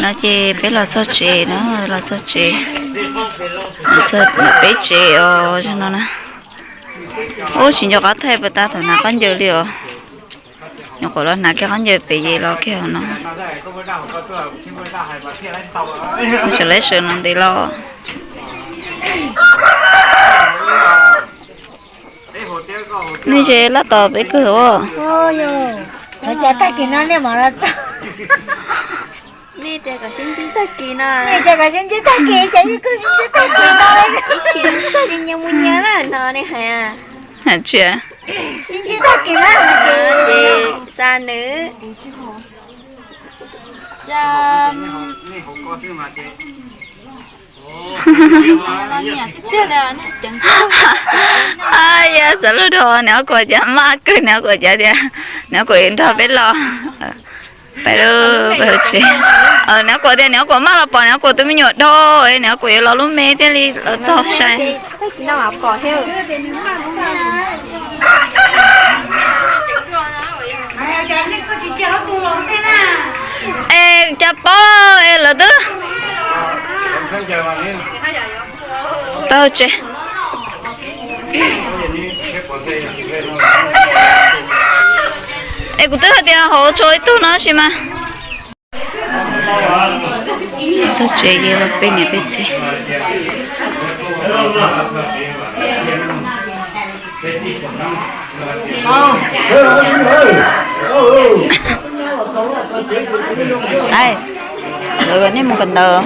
No ces peb los txog tsev no, los txog tsev, peb tsev os no na. Ub, tsis nco qab thaij puas tag thaum hnav khaub ncaws li os. Nyuam qhuav los hnav kiag khaub ncaws pem ces los kiag hauv no. Sawv laib sawv no ntev los. Nej tsev laj tos peb kawg os. Cov tag kis no nej mam los txog. Nej tias kom sib ntsib tag kis no. Nej tias kom sib ntsib tag kis, cas yeej kawg sib ntsib tag kis no. Ib chim txog ces nyias mus nyias na no nej hais. Tsis, sib ntsib tag kis na. Ces xa nws. Yog xav lub dhos, niam ob kuam cas maj kawg, niam ob kuam cas tias niam ob kuam nrog peb los. Peb lub, peb hauv tsev. Niam ob kuam tias niam ob kuam maj los pom niam ob kuam tus me nyuam dhau, niam ob kuam yuav los lub me thiaj li los txog sai. Es cas paub es lawv twb tau tsev. Es kuv twb hais tias hauv tshuav ib tug no sis mas. Txog tsev ces los peb niam peb txiv. Lawv nej mus kawm ntawv.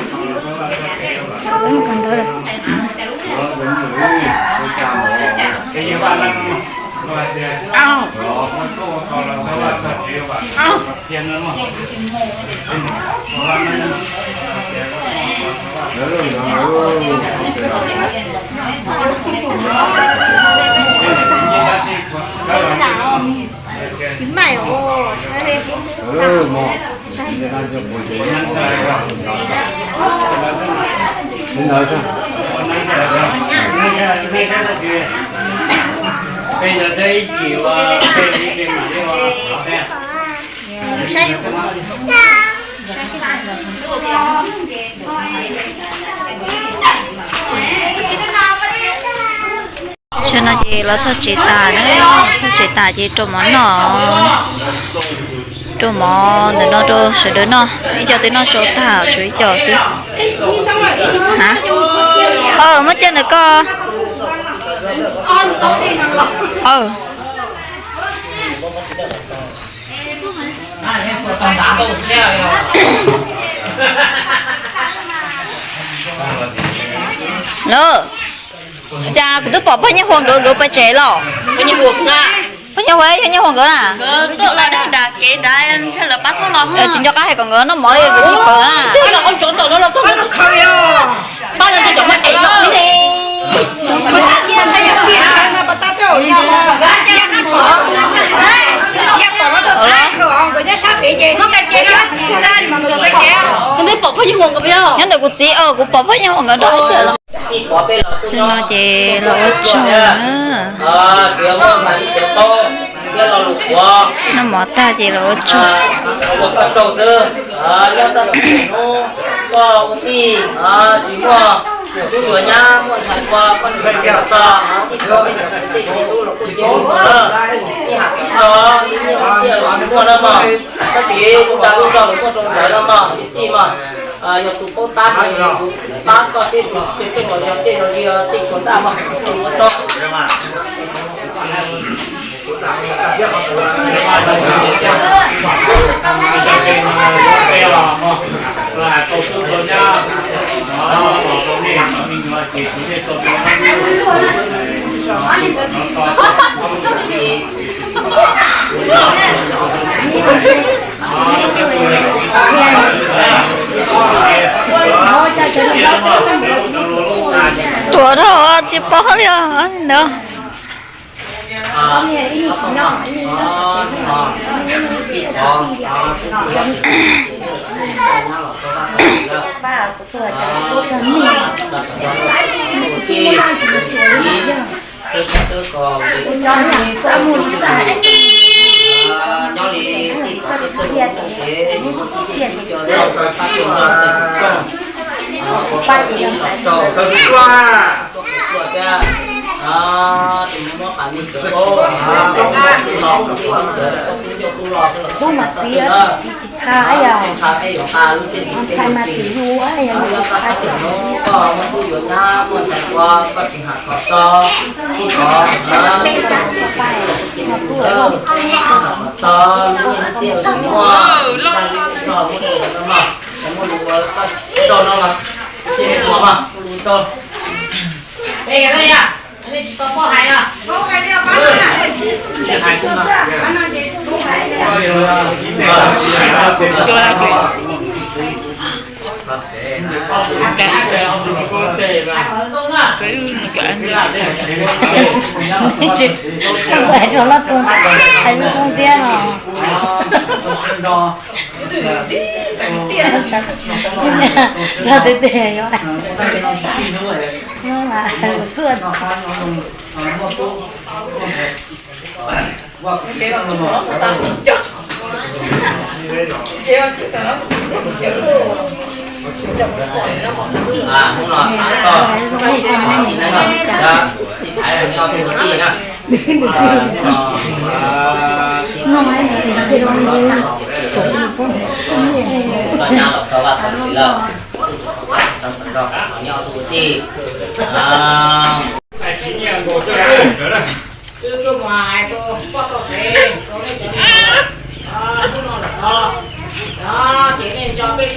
Tam sim no ces los txog tsev tas na, txog tsev tas ces rau mov noj, rau mov ntawm no rau sawv daws noj, ib co twb noj tsau tag tshuav ib co xwb. Ha, muab coj ntawm ko. Los, cas kuv twb pom pog Nyiaj Huas nkawd, nkawd pais tsev los? Pog Nyiaj Huas, yog Nyiaj Huas nkawd na? Tsis nco qab hais kom nkawd noj mov li, nkawd pib pawg na. Nyob ntawm kuv txiv, kuv pom pog Nyiaj Huas nkawd nrog ib tug los. Tam sim no ces los ua tsaug na. Noj mov tag ces los ua tsaug. Tab sis kuv tas lub zog lawm muaj rau ntawd no mog, kwv tij mog. Yog tus paub tab ces kuv pab koj seb tus tsej los yog tsej los yog tej tsuas ntaj mog, ua tsaug. Ruam dhau tsis paub li os ntawd. Nyob li tij pov peb txoj Cia ces, cia ces, pab ces yog ntxhais. Pub mas txiv, txiv tsis tha yog, ntxhais mas txiv yug yog tsis tha txiv. Rau loj tus hais lub koob tiab no. Txog tes tes yuav xwb. Wb tuaj mus hais tus poj toj sev rau nej cov neeg hnub no lawm tod, ces nej nco peb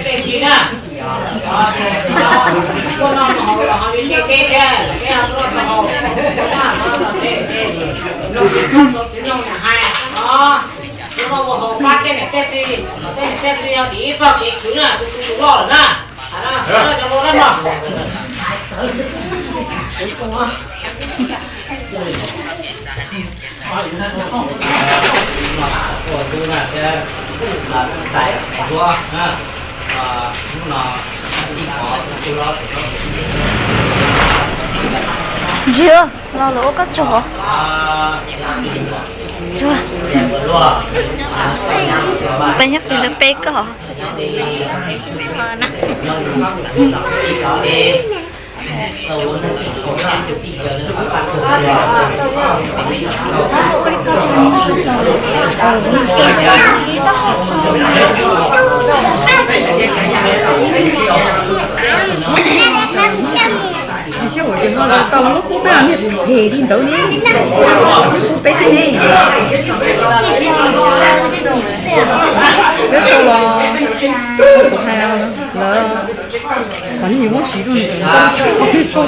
tej txiv na. Tuaj noj haus los ho li tej teb thiab, peb ho tuaj noj haus, noj txiv nyoog hais os, tuaj noj ua haus pab tej niam tej txiv, tej niam tej txiv yog tim ib txoj kev khwv na, tus tus loj lawm na. Cov laus dab no. Ntsia, no lawv ua koj tsaug. Tsuag. Peb nyob pem lawv peb koj. Tsis sib haum ces no tau lub pub peb niag them li ntawd ne, pub peb thiab ne. Peb sau los kuv hais lawv, qhov niag muab siv rau nws ntxeev tso.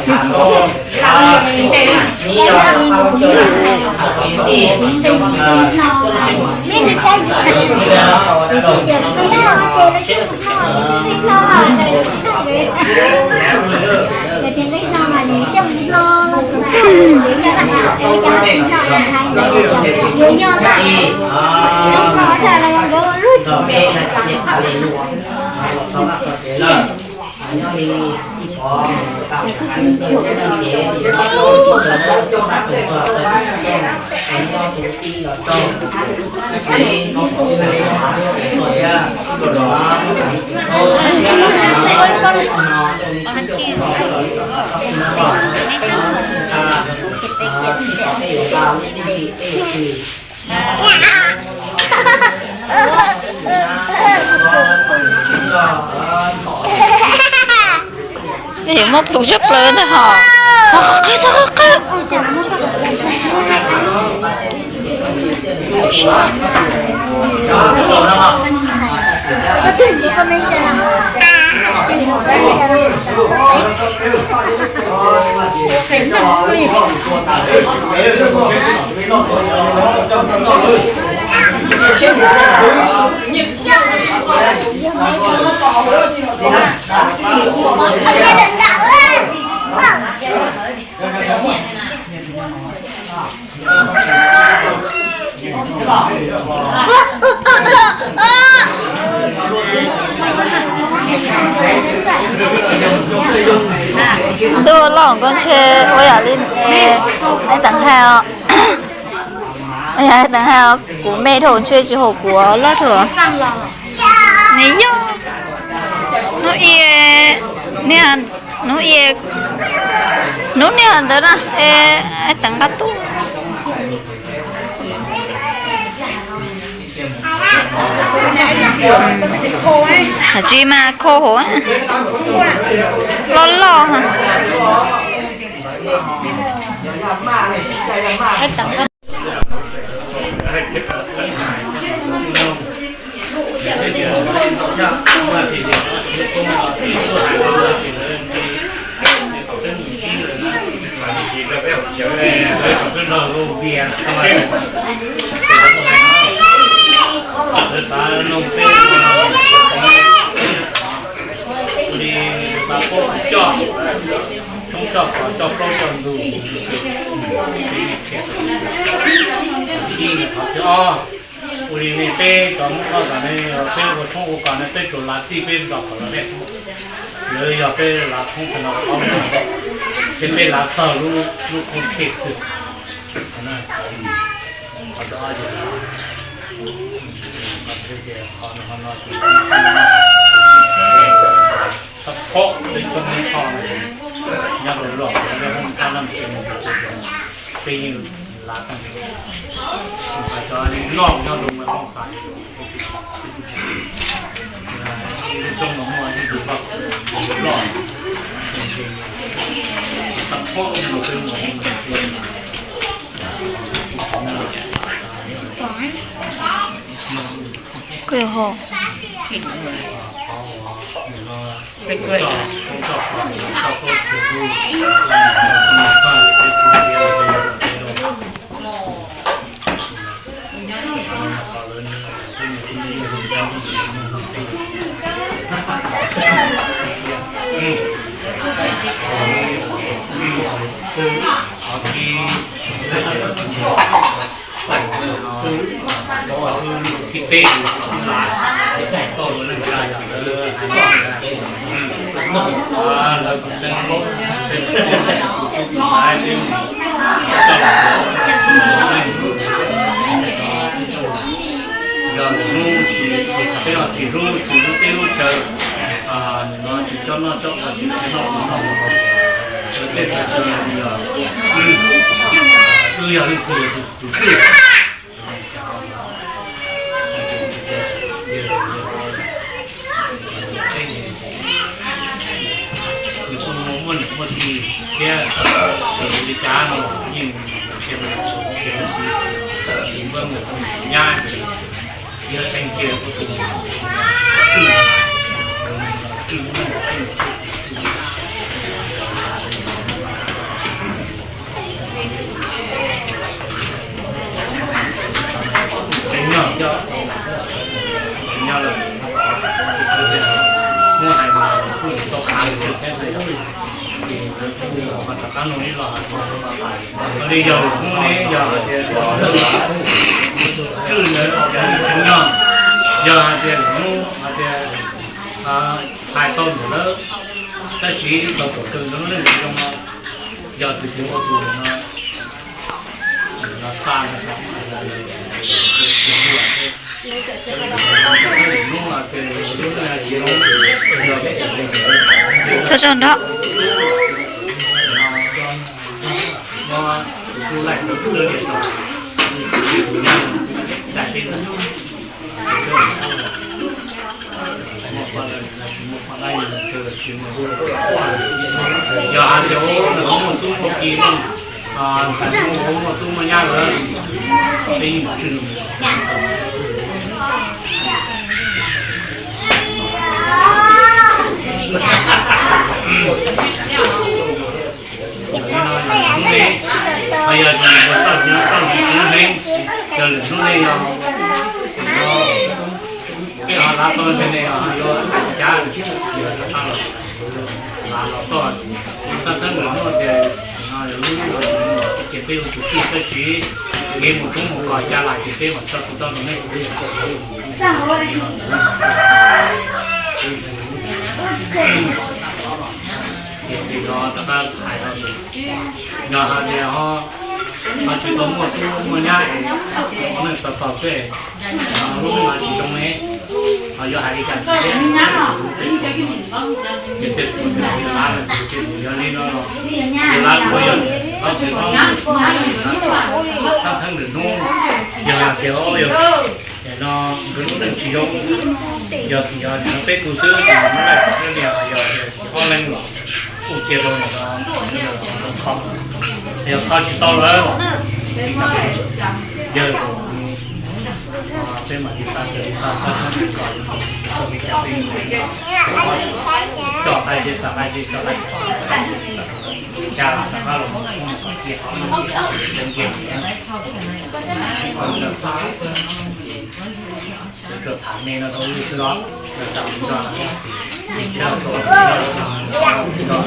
Muab plhus siab plaws ntag hos. Txog qab, txog qab. Ntuj loj nkauj ntshe ua yam li es, teev hais os. Yog teev hais kuv me dhau ntshe tsis haum kuv loj dhau. Nws yog hnub i, hnub i, hnub niaj ntawd na, teev nqa tuaj. Tsis mas khau hauv, loj loj. Li xav pab coj, tshoob coj qos coj plaub coj ntug, ib thov txij ob. Ua li nej peb cov Hmoob Lauj kam ne, peb ua tshoob ua kos ne peb tsuas lav txij peb nrog qhov los nej, lawv yog peb lav thoob tag no, ces peb lav txog lub, lub qhov thej xwb. Support peb cov Hmoob Lauj, nyob rau lub Hmoob Lauj, peb yeej lav tag, cov noj nyob rau Hmoob Lauj, lub roob no muaj ib tug loj, support nyob rau peb Hmoob Lauj. Thib peb, tau lus neej tsa yog lawv hais, lawv tus xeeb, peb tus xeeb, tus xeeb tus ntxhais peb mus coj los, yog lwm hnub ces peb ho tsis hlub tsis hlub teb lub chaw, nim no tsis coj noj coj ua, tsis coj noj ua noj, lawv tej tus chaw yog, wb yog leej twg tus twj. Nws kuj muaj niam muaj txiv thiab, li cas no yeej cia, tsis muaj nyab, yog teem cia kuj tus twj, twj, tseem nyog coj, tseem nyog lawm, muab hais mas kuj tsis tau kav lawm thiab, ces lawv kuj mas rov qab nug ib los hais li yog lwm hnub ne yog hais tias tswj ntawd yog tseem nyog, yog hais tias lwm hnub hais tias hais tau ntawm lawm, tab sis tau pom kawg ntawm lub neej zoo no, yog tus twg ua tus no, no xa no, Thov zoo nrho. Yog hais tias ua muaj tub muaj ki, muaj tub muaj nyab lawm, peb yeej tswj. Hnub ne, ho yog tsis tau txoj hlub txoj hlub heev, yog lwm hnub ne yog peb ho lav tau ntshe ne ho yuav hais cas, yog txhaj los lav los txog, tab tab lwm hnub ces no yog lub, ces peb ua tus txij tab sis kev mus tshoob mus kos cas lawm ces peb mam tso tus tau rau nej. Ces no rov qab hais no, yog hais tias ho, ho Tau muaj tub muaj nyab es ua neej tau txaus xwb, lub neej no tsis zoo ne, ho yuav hais li cas thiab. Yog tias kuv tus lav no ces kuv yog li no los, tus lav kuv yog ob tug no, thab theeb lwm hnub, yog hais tias yog no nkawd lub neej tsis zoo, yog tsis yog no peb tug xwb, yog ob leeg los kuj cia rau no, yog kho tsis tau lawm, yog peb mam li xav tias li tau, tau li cas peb coj hais ces xav hais ces coj hais, cas los rov qab los mus kom cia, ceev cia. Tsuas tham me no rau wb xwb los, tau nco, tsis tau, tsis tau.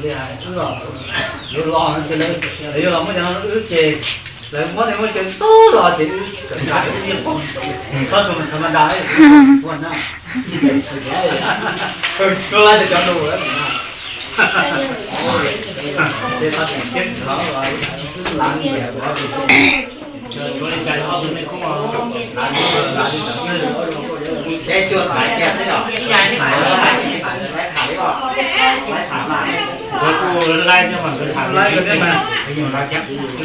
Li hais wb los, yuav los no ces lawv, yog los muaj cov no wb ces lawv muab tej muaj cov tub los ces wb kawm nqa wb yeej pom, koj txog tham ma da, ua na, ua la cov no na. Ces tau tseem thiab los lav ntias ua li cas, nej kuj lav li ntawd xwb, ces cua hais tias xwb, hais hais li os, lawv kuj laib thiab mas nkawd tham li thiab mas, li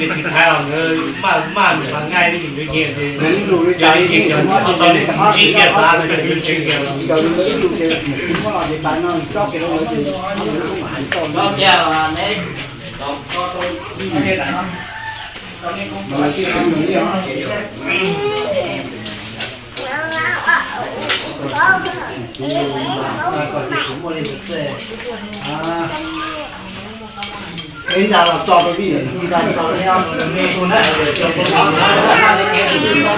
tsis thaiv los nkawd maj maj nws nqaij li nkawd nyiam ces, yog li ces cov tau li ntsib kiag xav los yog nkawd tsev kiag los. Ces muaj nkawd ob tug me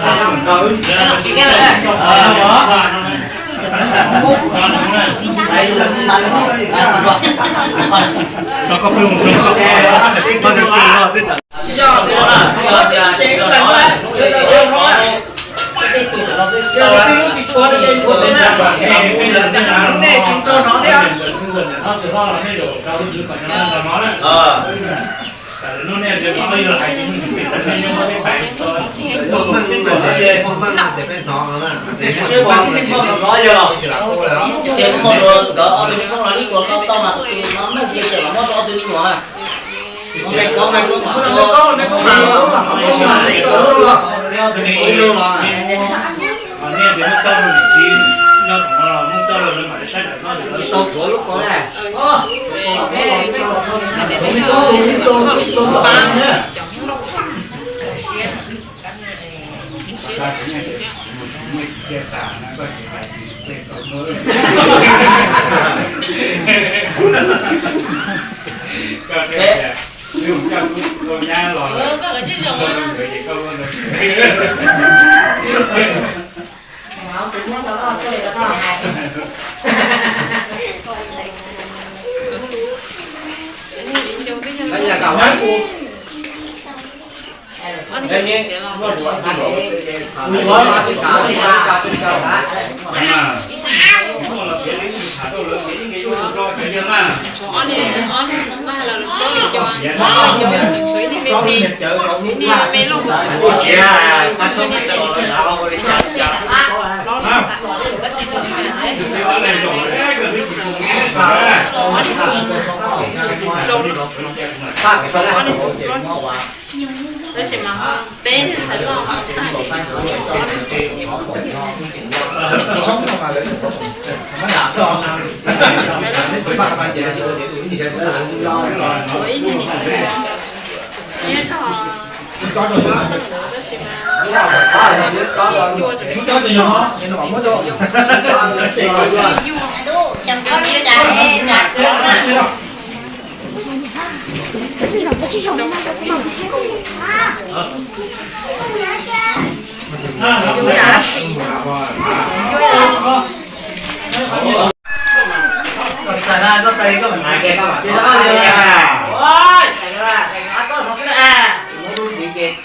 koob los li kuv tau tau mas tus no meej ces los muab rau ob tug me nyuam na. Tau tuav lub ko na. Tab sis mas peb niag ntxhais loj. Tshuav ib niag niam siab zog,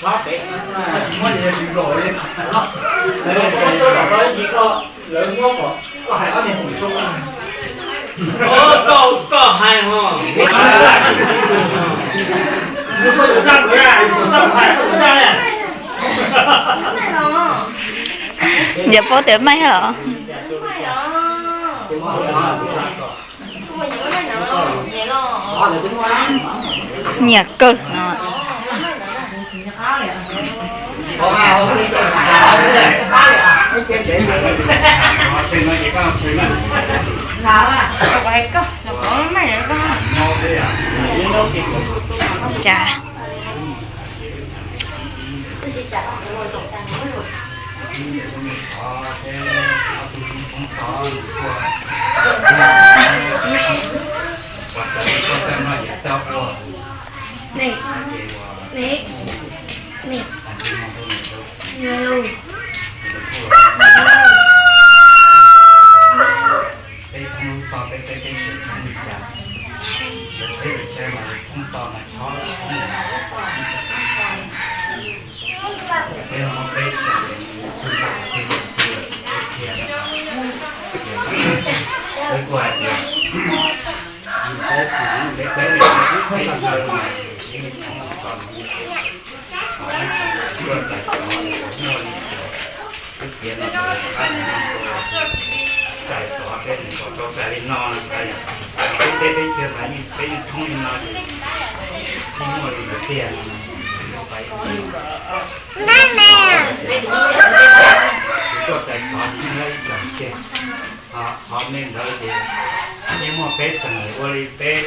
tab sis mas cua rau Lawv muab kom koj hais ob niag foom zoo. Koj, koj hais ho. Yog paub tias maij los. Nyiam kawg no. Cas. Peb thoob lub xov peb, peb, peb tsis thoob li cas. Peb tsis thoob mas thoob xov mas txhob thoob li. Peb muab peb xeem peb qhia, peb kuj hais tias peb, peb, peb, peb thoob xov. Txais xov peb mus kom tau txais li no no, peb teb peb chaw mas yeej peb yeej thoob li no, yeej muaj li ntawd tiag. Kuv tuaj txais xov tsis muaj ib xeem tiag. Qhov me ntawd ces yeej muaj peb xeem ua li peb.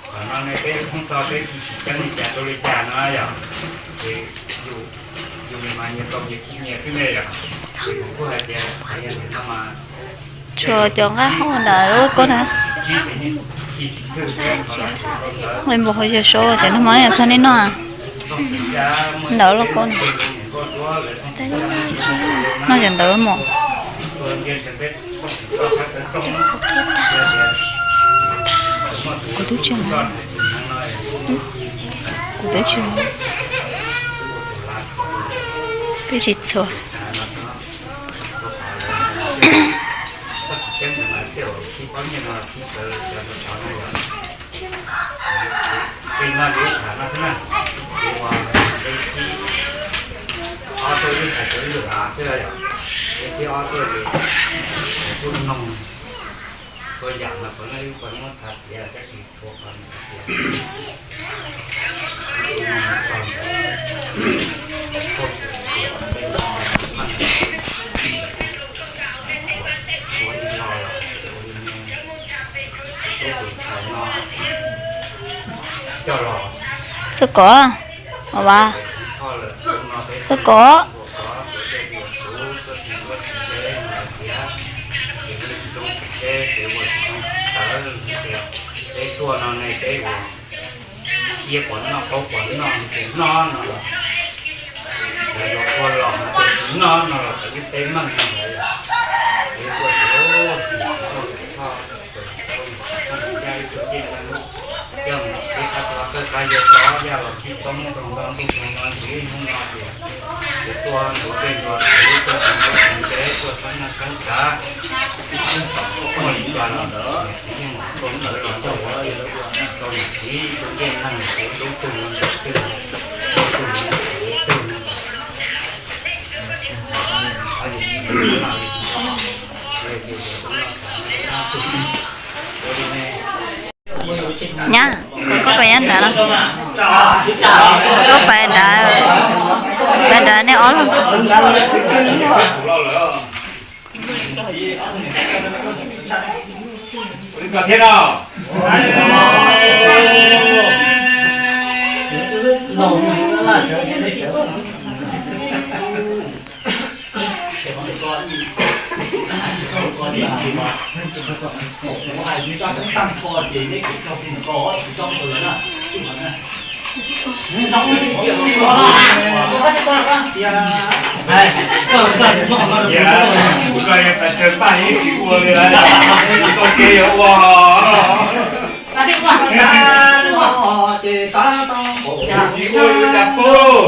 Qhov no ne peb thoob xov peb tsis tsis ceeb li cas rau li cas no yom. Ces yus, yus mas nyias tau nyias khib nyias xwb ne yom. Ces kuv kuj hais tias no mas tsuas cov nqaj hauj ntawm lub koj na. Nqe npus qhov yog sau tias nag hmo yog txog nej noj ntawm lub koj na. Noj cov ntawd mos. Kuv twb tsis, kuv twb tsis, twb tsis txhua. Txawj kov, a, txawj kov. Peb tuaj no ne peb ua cia pom noj paub pom noj ces noj no los, lawv yuav ua los no ces tsis noj no los txawm wb peb meej no lawm. Peb tuaj ces ua tim tsis tau txhoj txhoj ncaj ib tug ncej neeg coj mus qhib qab tsuag qawj qab yawg tsob yaj los qhib txoob rau nto ntuj rau nto ntxiv hnub no ces ces tuaj ntuv dej ntuv cawv tuaj tsis ntuv tsis ntev tuaj xab naj xab tsav. Muaj li cas los ntawd niam txiv yeej ua ntawd los nrog ua rau niam txiv ib tug ncej neeg ces lub tug ntawd twg, lub tug ntawd twg no. Nyab, koj pais nyab nrad los? Koj pais nrad, pais nrad nej ob leeg. Koj yog tas tsawg paj yeej tsis ua li, koj kev yuav ua. Tsis ua li cas pub.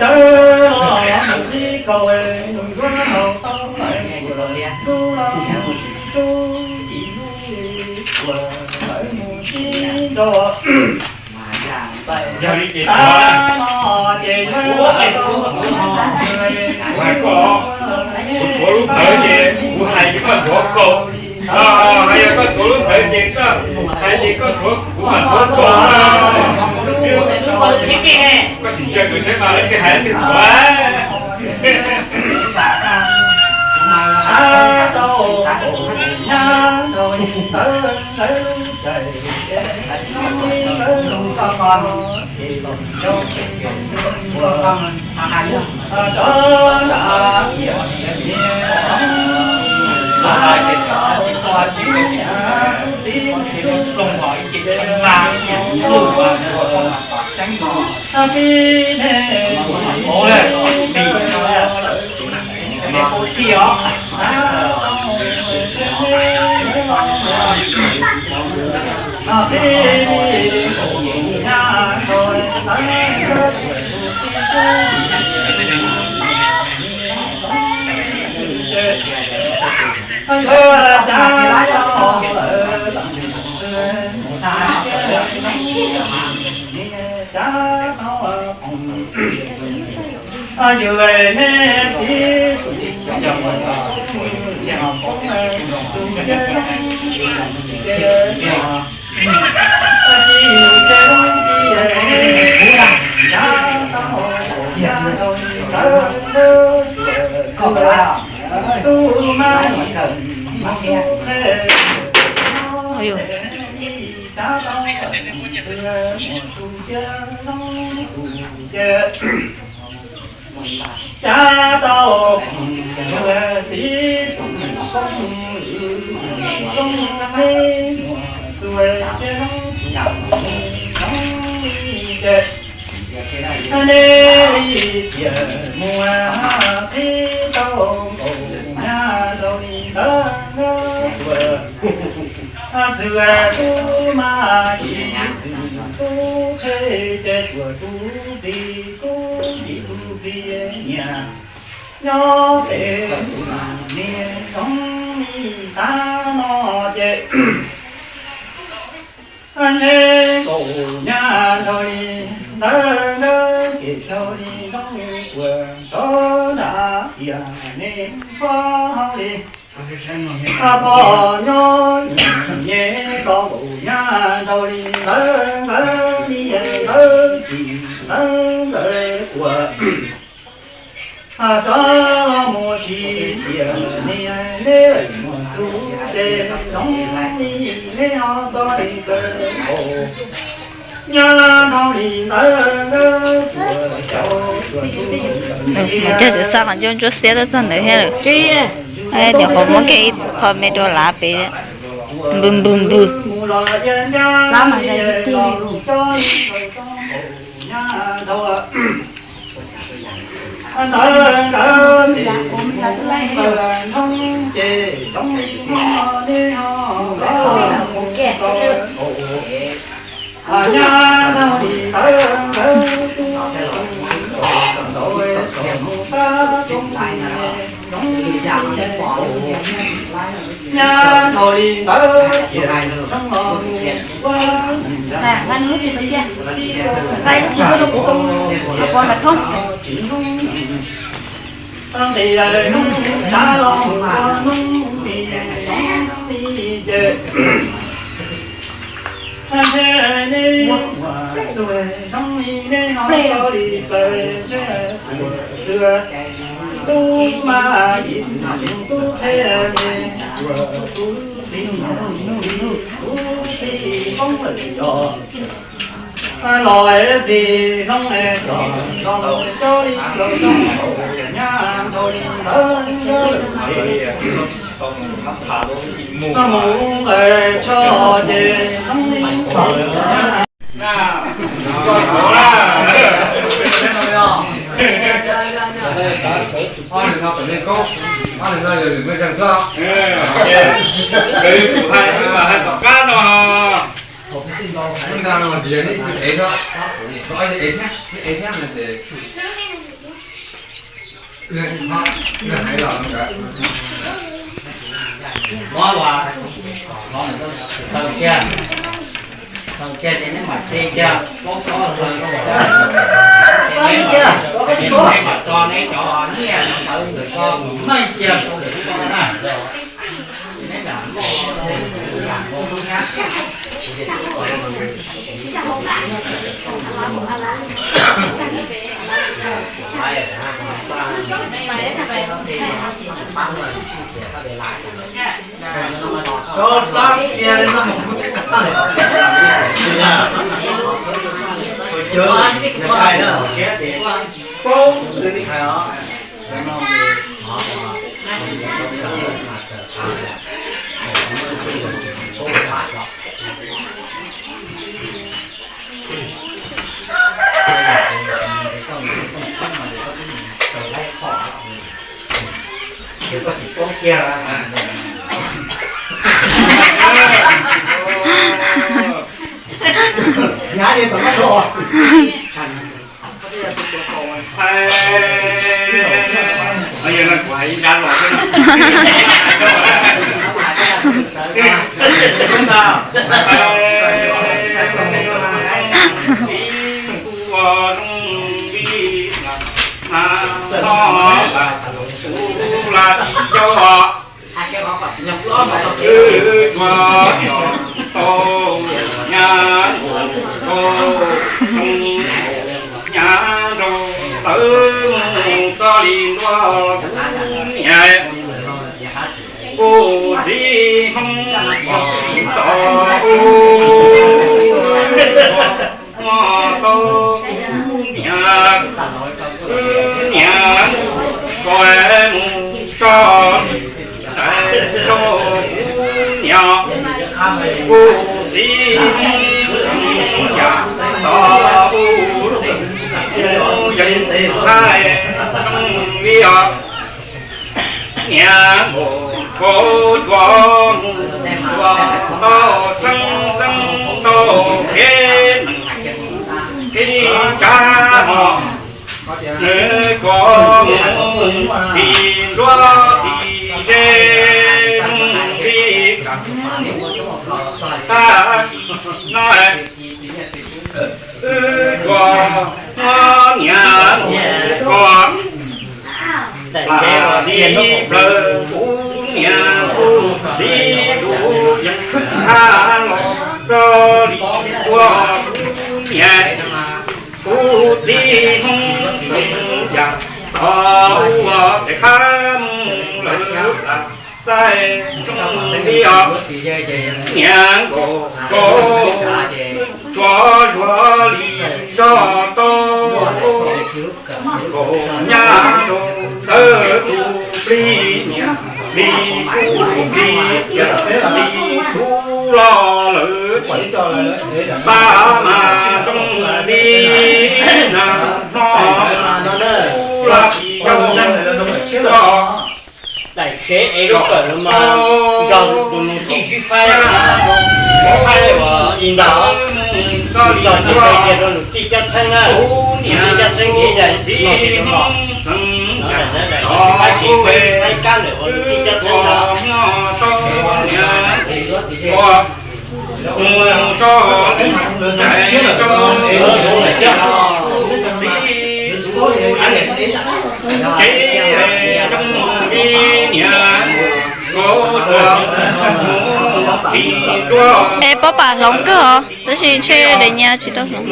Cawv los mus tib kaus, nws yuav haus tau lawm, tus los mus sib rub ib lub, uas lawv mus sib nrog. Yog li ces tab no ces kuv hais koj, kuv tuav lub ntawv ces kuv hais ces koj tuav kaus, hais yog koj tuav lub ntawv ces koj hais ces koj tuav, kuv mam tuav kaus. Koj sim cia kuv saib mas leej twg hais leej twg tuav. Tau nyab nrog li ntawd lawv lub caij, lawv lub qab qo ces yog rov nram tiam niam txiv tub plig nej. Yus nej txiv txum poob, txum cia, ci ces lub ci, cav tau, cav tau li ntawd, tub mab yim tub qhe, cav tau, tus cia, tus cia. Cav tau, txiv txum poob, zoo li muam txuas ces zoo, zoo li ces, nej li tias muaj qhib tau nkaus nyab rau li ntawd, txuas txuas tub mab yim txwm tub qhe ces tsuas tub plig tub yim tub plig nyiam nyob pem tus niam zoo li tab no ces neb nkaus nyab nrog li ntawd, nkawd kev dhau li zoo li puas rov nram tiam nej pog hauj li. Pog nyob nyem nyem ko nkaus nyab nrog li ntawd, nkawd niam nkawd txiv ntawd nkawd puas rov los mus sib tiam niam neb lawm muaj txuj ces zoo li neb ho txoj li kawg nkaus. Nyab nrog li ntawd nkawd tsuas caum tsuas tub. Mas cog tsis xav qhov ncauj ntsuab xiab tuaj txog ntawd thiab lawm. Tias qhov muab kiag ib qho me rau lav pem, npws npws npws. Ntawd nkawd tes mus qawg ntoo ces zoo li no nej ho los mus tau. Nyab nrog li ntawd nkawd tub tub tau tau mus pab tub zoo li nyab nrog li ntawd ces zoo los mus ua mus nrog tsis zoo. Nqis hnub tshav los mus ua hnub nqis li ces ntshe nej muaj txuj zoo li nej ho txoj li plaws ntshe txuas tub mab yim txwm tub qhe txuas tub plig tub plig poob lawm yog los plig hnub cog los cog li los cog nyab nrog li ntawd cog lawm plig. Mus nqes tsho ces zoo li xaum nyab. no tom nej kaub, ob leeg no yog lwm muaj zeeg xwb. Hais tom qab no, ntag no tias nej ev xwb, ev thiab, ev thiab no ces Nyab nrau tawv mus txog li ntua kuv niam, kuv txiv Hmoob pom tau kuv tau kuv niam, kuv niam ko mus so sai rau kuv niam, kuv txiv Hmoob yam tau kuv txiv Hmoob yam thaij zoo li os. Niam nkaus kaus cua mus cua tau xeeb xeeb tau kev neeg kev tsav hos nws ko mus tim nruab tim ze zoo li kam tag kis no. Wb tsuas muab niam ko plam li plaws, kuv niam kuv txiv tus yeej thab los txog li ua kuv niam kuv txiv Hmoob xeem yam tau ua pem qab mus lawm. Txaij zoo li os, niam nkaus kaus tsuas zuag li zog tau, nkaus nyab rau tawv tus plig niam plig kuv plig yawm plig kuv los lawm. Pab mas zoo li nag hmo, kuv los tsis yog los. Daim sev ev lub kawm los mas nrog tus nus tij sib faib, sib faib uas li ntawd, nrog tus nus tij rau nus tij coj txheeb na, nus tij coj txheeb ces daim no ces rau los. Daim no sib faib ces faib kab ntawm uas nus tij coj txheeb ntawd. Es pob pam hloov kawg os, tab sis ntshe daim nyab tsis tau hloov.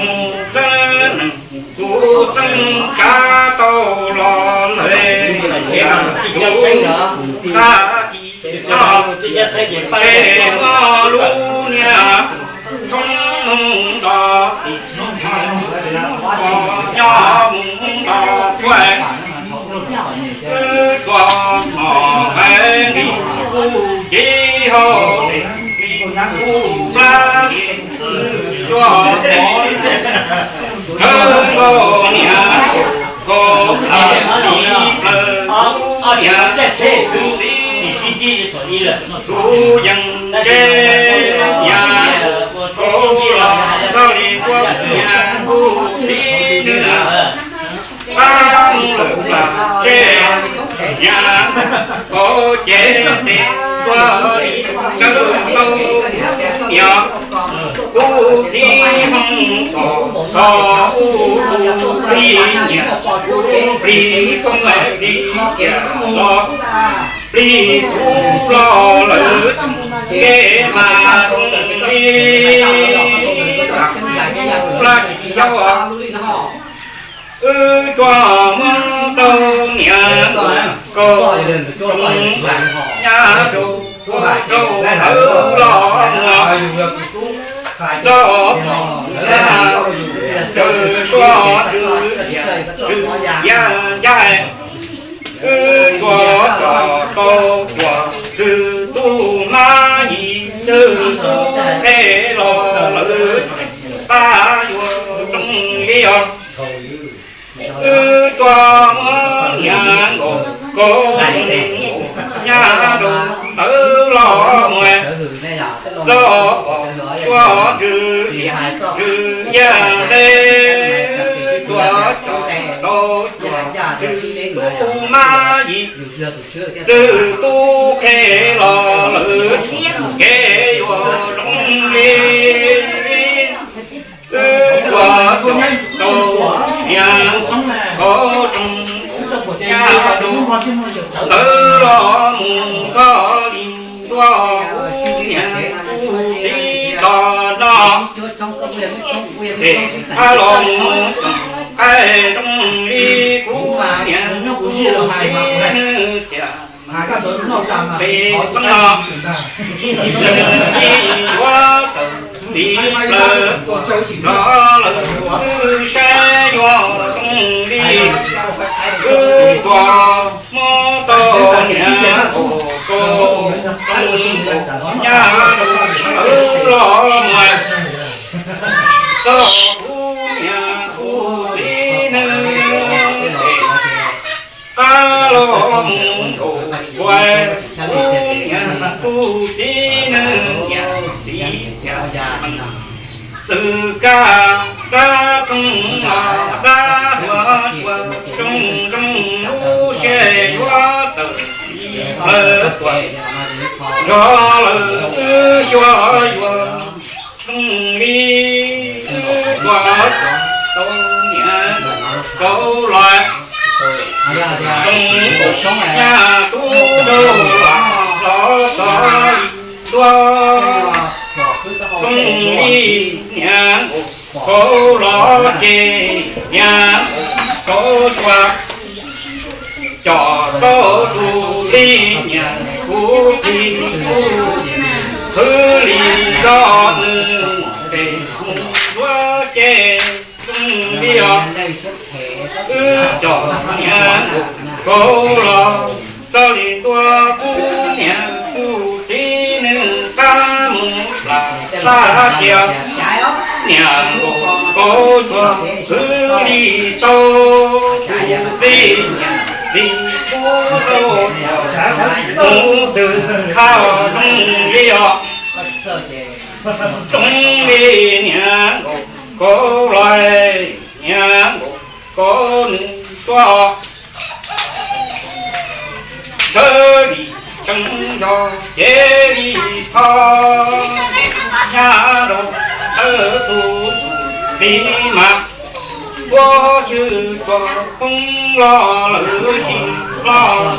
Kuv xeeb tsav tau los lawm, tag kis no es muab lub niag tshoob mus nto txim, nyob mus nto tsuav, wb tsuas mom qais nqis kuj cev hau, nqis kuj plab, wb yuav mov tsawv nkaus niam nkaus li plaws. Niam kuv txiv, tus yees tsev niam, txoj li kuv niam kuv txiv nws pab lawm plam tsev niam, kuv ces tes txoj li tsawb tau kuv niam kuv txiv hoob kom tog ub tus plig niam kuv plig koob plig kiag los plig txhuv los lawm kev mas zoo li laj tsis yau wb tsuas muab tau niam kaum nyab rau rau lawv los muag txoj nyab tswv tswv yaj ncaig. Wb tsuas tso tau cuag txwg tub mab yim txwg tub qhe los lawv pab yuav zoo li os. Wb tsuas muab niam nkaum kaum nyab rau lawv los muag txoj suav tswv tswv yaj ncaig. Wb tsuas tso tau cuag txwg tub mab yim txwg tub qhe los lawv kev yuav zoo li. Wb tsuas tso tau niam kaum rooj nyab rau lawv los mus txoj li ntuj, kuv niam kuv txiv tso no es qab los mus qaij zoo li kuv niam kuv txiv nws txias pes xeeb no. Nws ib yuav tawm tiv plaws rov lawm wb saib yuav zoo li. Wb tsuas muab tau niam kaum kaum rooj nyab rau lawv los muag txoj kuv niam kuv txiv nws qab los mus nkaum kuv niam kuv txiv nws niam txiv txias meej xwm kaj dab roog los dab hluas tsuas zoo zoo lub siab yuav tawm tiv plaws tuaj nrog lawv wb xyuas yuav zoo li. Wb tsuas tso tau niam kaum los zoo nyab tub rau los xov xov li tuaj zoo li niam kaum los ces niam kaum tsuas coj tau tus plig niam kuv plig kuv hwv li zog nws mus pem mus zuag ces zoo li os. Wb coj niam kaum los txoj li ntuj, kuv niam kuv txiv nws qab mus plam sab tias niam kaum tsuas hwv li tau tus plig niam plig kuv rau mus txwm qhaj zoo li os. Zoo li niam kaum los niam kaum nws tuaj sawv li tseeb nco cev li thoj nyab rau sawv tus plig mas puab xyw tsuas poob los lawv sis los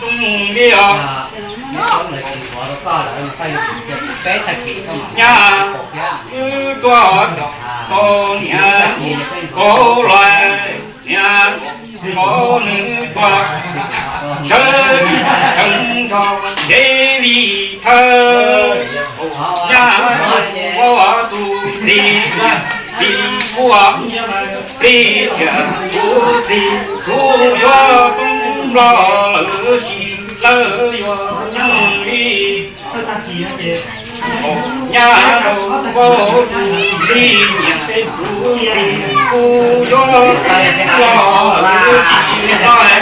zoo li os. Nyab wb tsuas coj tau niam kaum los niam kaum nws tuaj sawv li tseeb nco cev li thawj nyab ua tus plig plig kuv plig thiab kuv plig txhua yuav poob los lawv sis lawv yuav zoo li. Nyab rau kuv tus plig niam kuv plig kuv yuav poob los lawv sis lawv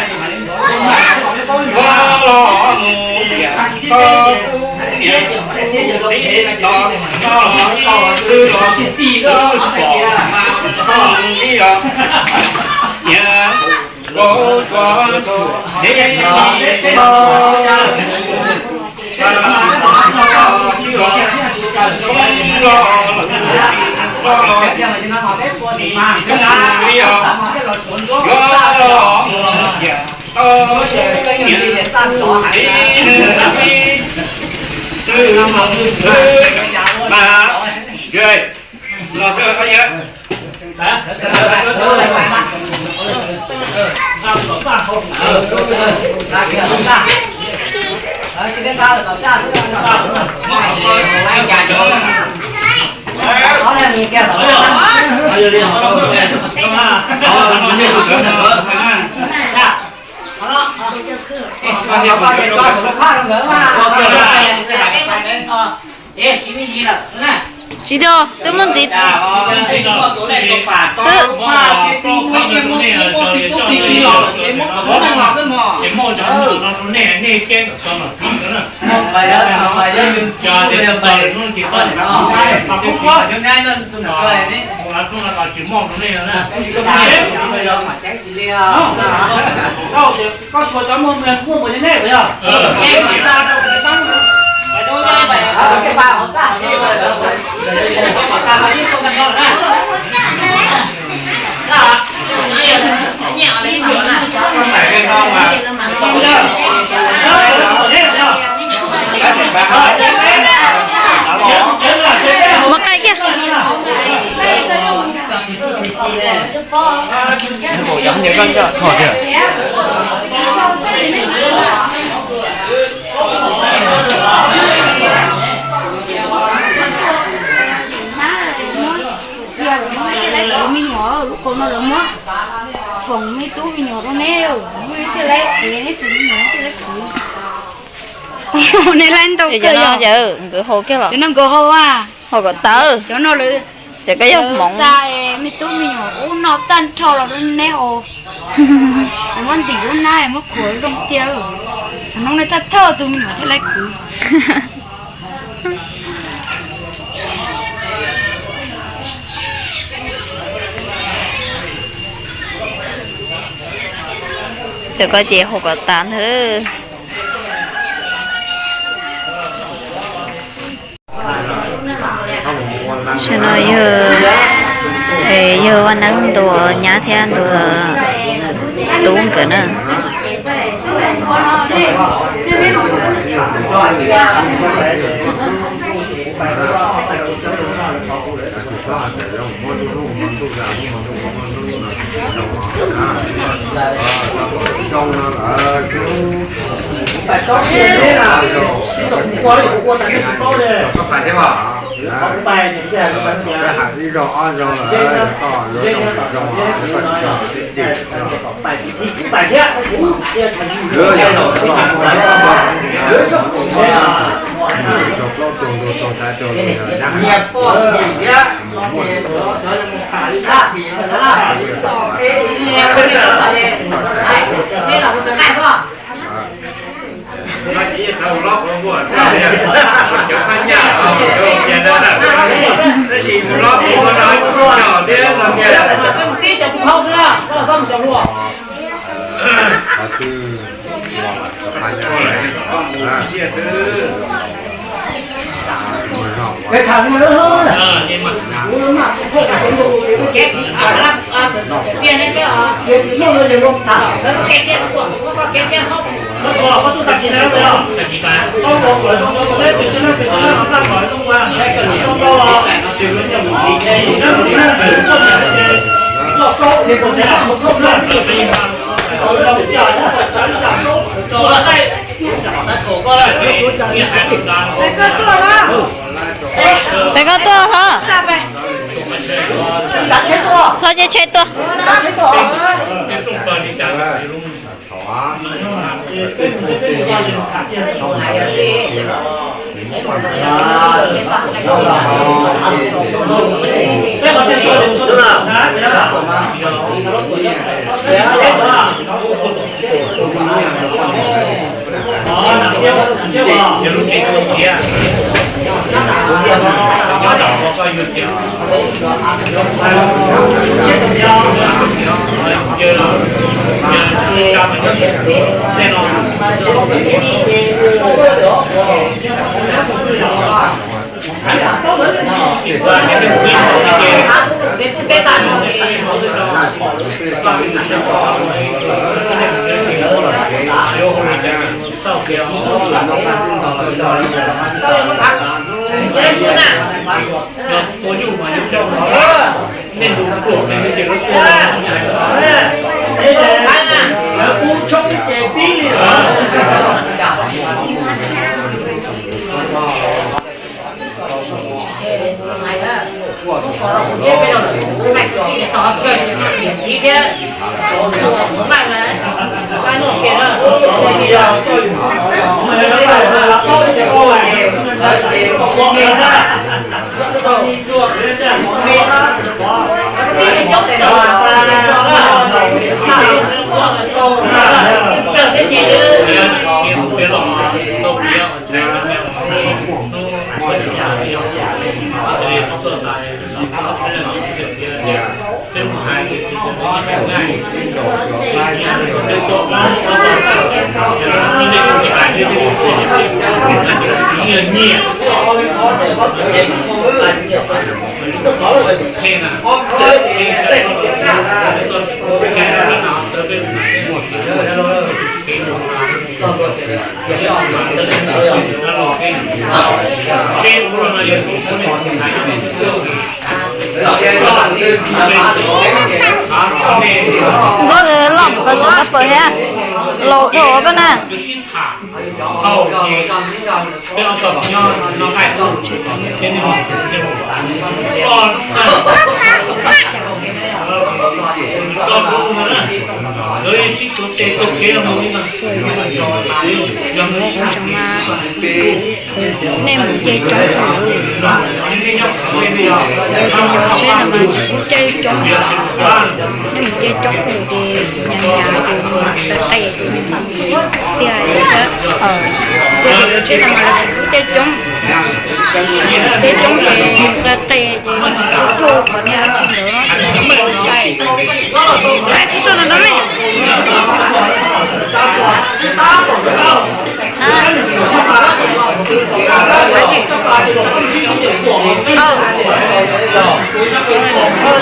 Tsis tau, twb muaj ntxiv. Twb. Koj xyuas cov muaj muaj npaum li nej puas yog? Mus qaij kiag. Me nyuam, lub qhov no lawv muab foom me tub me nyuam rau neb, neb thiaj li, neb tus me nyuam thiaj li khwv. Neb laib ntau kawg yog. Nkawd hau kiag los? Cov no nkawd hau a. Hau kom tawv. Cov no lawv, cov koj yog hmoov xa me tub me nyuam ub no tag nrho los rau neb hau. Muab ntim lub nab muab khuam zoo tiag. Hnub no thawj thawj tus me nyuam thiaj li khwv. Cov ko ces hau kom tas ntag. Tam no yog, yog vaj neeb ntuas nyab thiab ntuas tub nkawd na. Peb koj tuaj hov. Hlob ces tsheb tuaj. Nkauj loj mus koj tseem muab pawg thiab, laus dhau koj na. Xuas ua tsoom mas, nej mus nce coob, cov tsheb no mas tsis pub caij coob, nej mus nce coob lawm ces nyhav nyhav ces qe qe ces tiag thiab. Tiag tias cov tsheb no mas lawv tsis pub caij coob, caij coob ces qe qe ces tsuj tsuj qhov niag dab tsi ntawd no ces tsis muaj lus sai. Xub tsuag no no me.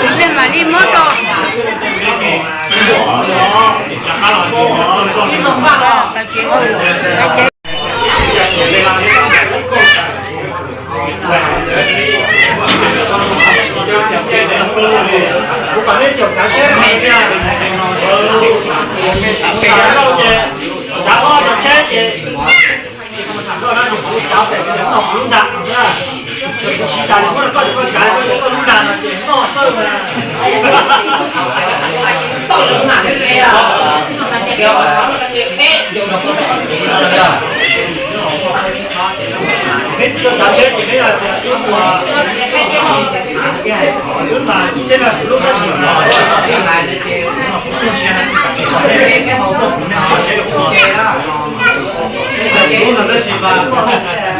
Tus pliag mam li muab rau. Kuv kom nej xyaum tsav tsheb no, tsav lauj ces, tsav lauj cov tsheb ces, kuv tsav pem no kuv lub nra, kuv tsis tas kuv muab rau koj ces koj tsav koj lub nra no ces noj xwb na. Neb tsis tau tsav tsheb ces neb yog tias wb mus, wb mas ib tsheb no kuv lub tab sis no kuv txog sia, nej hau xwb kuv nej tsav tsheb rau kuv. Tsis mus lawm, tsis mus lawm.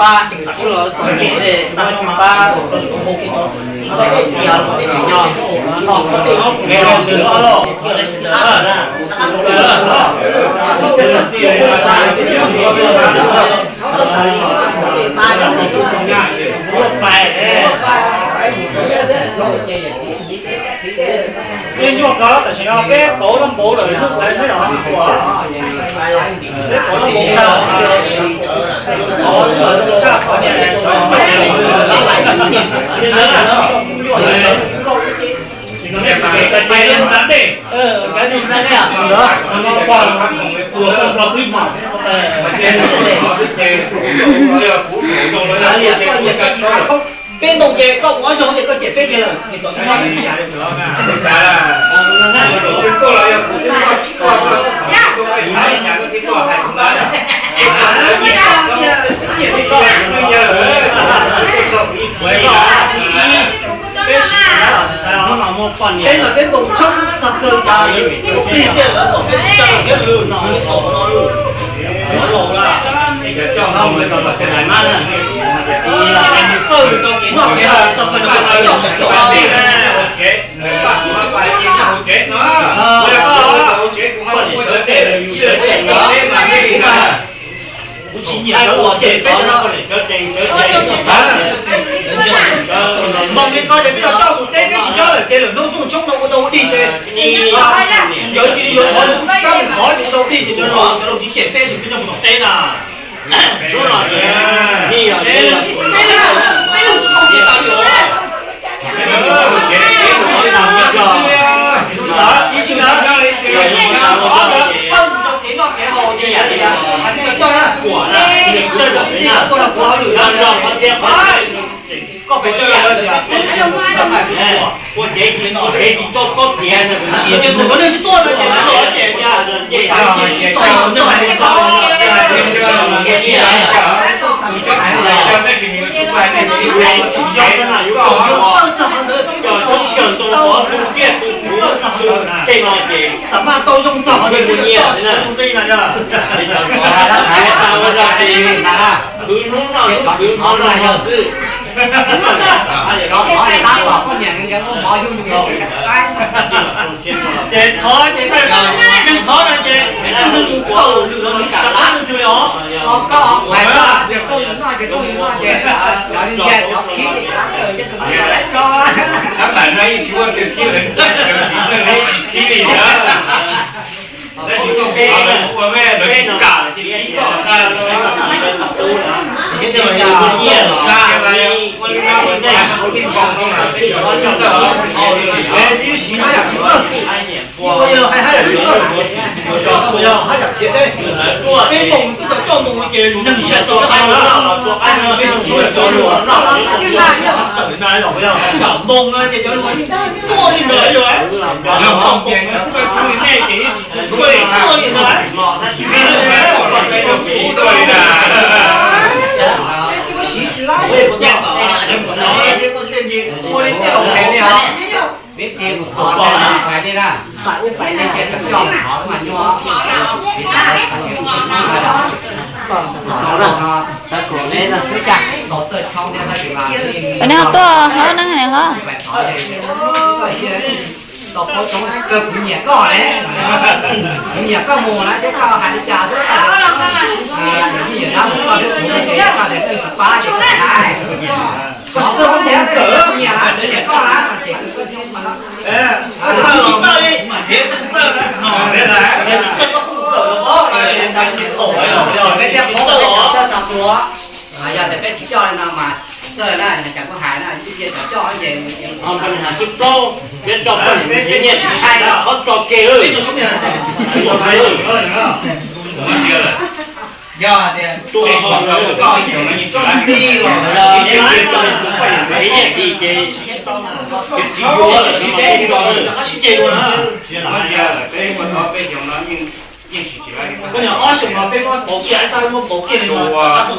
pab tseem txhua txom nyem tej, muab tsis pab, txi los peb tsis nyob, no, Peb nyuaj kawg tam sim no peb pauv laj npaum lawm hnub ntawd neb ho tsis tuaj. Peb pauv laj npaum tag, pauv tshaj qhov niag cov Peb npau ces koj mus ob zaug ces koj cem peb kiag lawm, nws tom tib nyob li cas li. Peb mas peb npau tshoob txog kawg tas li, plig tiag lawv kom peb mus tsa lawm thiab lwm no, peb txom no lawm. Yuav laus lawm. Nws txawj nws tau kev noj kev haus txog kawg, nws tau kev noj kev haus na. Kuv tsis nyiam cov luag cem peb cov no. Npaum li ko ces peb yuav coj mus teb peb tsis nyob lawm ces lwm hnub tuaj tshoob no ua tau ua dig ces lawv cia li yuav thov nws kuj tsis kam mus thov ces ua tau ua dig ces cov laus cov laus tsis cem peb ces peb coj mus tom teb na. Peb leej tsis tau teb tas li os. Ib ntawd, ib ntawd, qhov ntawd pheej tau kev noj kev haus ces hais tias coj na, coj cov kwv tij tuaj los puav hauj lwm na. Koj pem coj lawm tias, ua ces tsis tau koj tias, tsis txhua tus neeg tsis tuaj no ces lawv cem tias, tsis tau txog qhov ntawd, txog qhov ntawd, xav maj tau zoo txog qhov ntawd, txog qhov ntawd na yog. Khwv hnub no khwv hnub no xwb. Ces thov ces, neeg thov no ces ib tug neeg mus kaum lwm los nws tsis rov qab leej twg li os. Tib si haj yam tsis txawj, ua li los hais haj yam tsis txawj, yog haj yam txiav teb. Peb npoo peb cov coj npoo ces neeg tsis txaus qhia na, peb tsis txaus cov luag na, yog npoo no ces cov luag tuaj li ntawd yog, tuaj li ntawd. Peb twb siv tsis laib. Ua li tej laus hais li os. Peb ces mus thov na, pais li na. Pais li ces coj mus thov mas nyuaj. Tau txawj tshoob thiab tab sis mas, Neb ho tuaj hlob neeg hlob. Tau paub tshoob kawg kuv nyiam koj ne. Kuv nyiam koj mus na, thiab koj hais li cas xwb, kuv nyiam dab mus koj thiab kuv ces koj tias koj tsis pab ces kuv hais. Qhov kawg koj tias kuv nyiam na, kuv nyiam koj na, ces koj tshoob mas. Tsis txawj li, tsis txawj, tsis txawj koj kuj kawm los os, tsis txawj os. Yog tias peb tsis coj li no mas txawj na, cas kuj hais na, ib pliag cov coj ces tib plaub peb tso poj niam nyiam sis hais qhov tso ke. Yog tias koj ib los sis poj niam nyiam ces tsis yuav sib ceg li no. Koj niam, ob xyoos no peb muab pauv kiag, ib xab muab pauv kiag li no, tab sis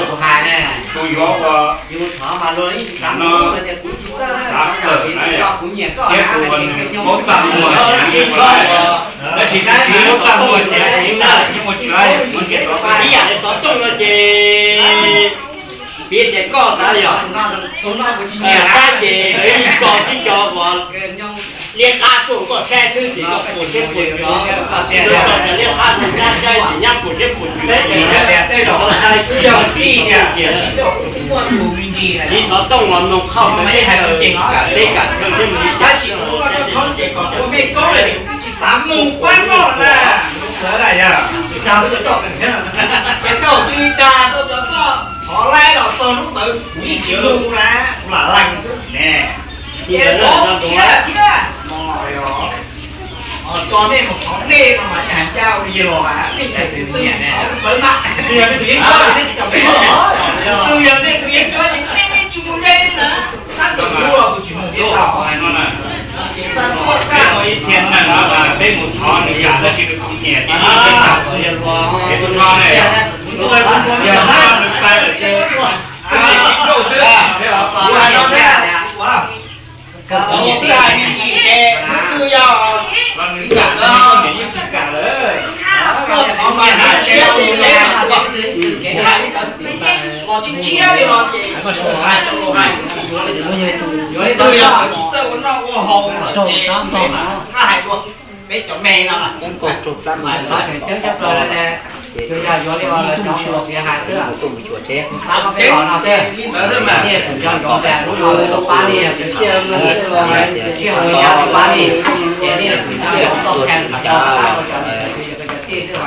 kuv hais ne, tus yuav ua, yus thov mas luag ib xav no tias kuv tsis txawj na, kuv nyiam koj na, tus ua nws paub txaj muag, ib txhob ua Ib yam li xov tooj no ces, piv ces koj xav yog, saib ces lawv yeej tso tib co uas liab qab tuaj koj saib xwb ces koj puas siab puas ntsws, lawv tso cov liab qab tuaj saib ces nyab puas siab puas ntsws, txhob saib tib yog li tias siv xov tooj los mloog qhauj teb kam teb kam chaw thiab mus li cas. Ces tau cia li dag rau cov koj thov laib los txog hnub ntawd kuv yeej tsis mus na, kuv lam lees xwb ne. Ces pov kuv tshiab thiab no los yog, tso nej mus thov nej no mas yeej hais ncaj ua li los nej hais tus twg thov tus ntawd ntag. Tus yog nej tus yeej nco ces nej yeej tsis mus ze li na. Tab txawm kuv los kuv tsis mus thiab tau. Ces xa tuaj xa ib txhia neeg no mas peb mus thov nws yam tab sis nws kuv nyiam ces nws tsis tau. Ces tus no ne, yog nws tau nws pais lawm ces nws tsis nrauj xwb. Kuv hais no thiab, kuv twb hais me ntsis ces kuv twb yog tsis kam no. Tuaj thov mas hais tshiab li peb, kuv hais li ntawd los tshiab tshiab li no ces hais rau luag hais xwb ces yuav li ntawd. Twb yog tsis txawj ua noj ua haus lawm ces peb mam hais dua peb cov me no. Cov coob coob plaws li, cov coob plaws li, cov yog yuav li os, lawv cov hluas tias hais xwb. Li ntawd xwb mas. Nej tus nco ntsoov tias lub no lawv tuaj pab nej, sij hawm lawv tuaj pab nej, ces nej tus nco ntsoov tuaj qhia lawv cov, cov tij xwb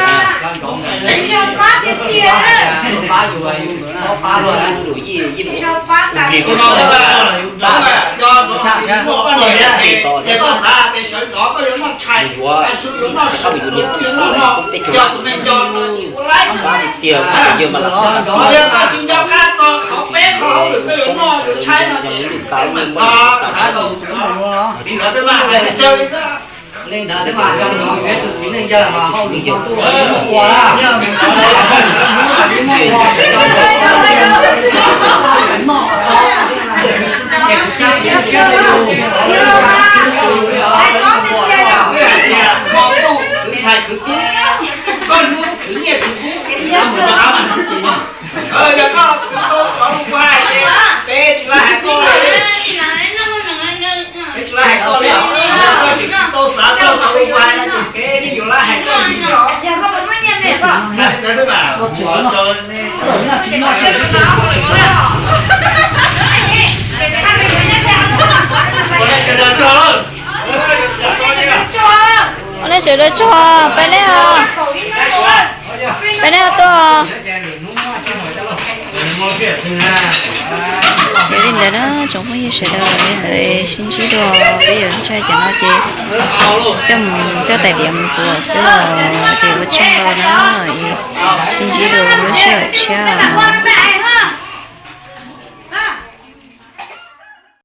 mas. Cov ntsoov, tuaj pab yus, yus tuaj pab luag. Tus no xwb mas, yus ntsoov mas, yog ntsoov mas yus muaj poj niam thiab ces koj xav tias sawv ntxov koj yuav noj tshais, yuav noj su, yuav noj su, yuav noj no, yog tus neeg nco no ces ua laib xwb. Yog mas tsis nco qab txog qhov peb qhov hauj lwm koj yuav noj yuav tshaib no ces peb mam nco qab txog. Li ntawd xwb mas, li ntawd xwb mas, yog tus txiv neej yawg mas hauj lwm tuaj ua na. Khwv ntxhais khwv tub, koj hnub khwv nyiaj khwv kub, mus rau qab mas hnub ces yog koj khwv tau cov lus kuv hais ces peb tsis laij hais koj li. Peb tsis laij hais koj li os. Yog koj tsis tau xav txog cov lus kuv hais no ces peb yeej yuav laij hais koj ntxiv xwb os. Ua nej sawv daws tsaug, pab nej os, pab nej os tuaj. Yog li ntawd na tsoom phooj ywg sawv daws, li ntawd sib ntsib dua, peb yuav ntshai cov no ces coj mus coj tais diav mus txuas xwb los ces ua tsaug ntau na. Sib ntsib dua lub sij hawm tshiab.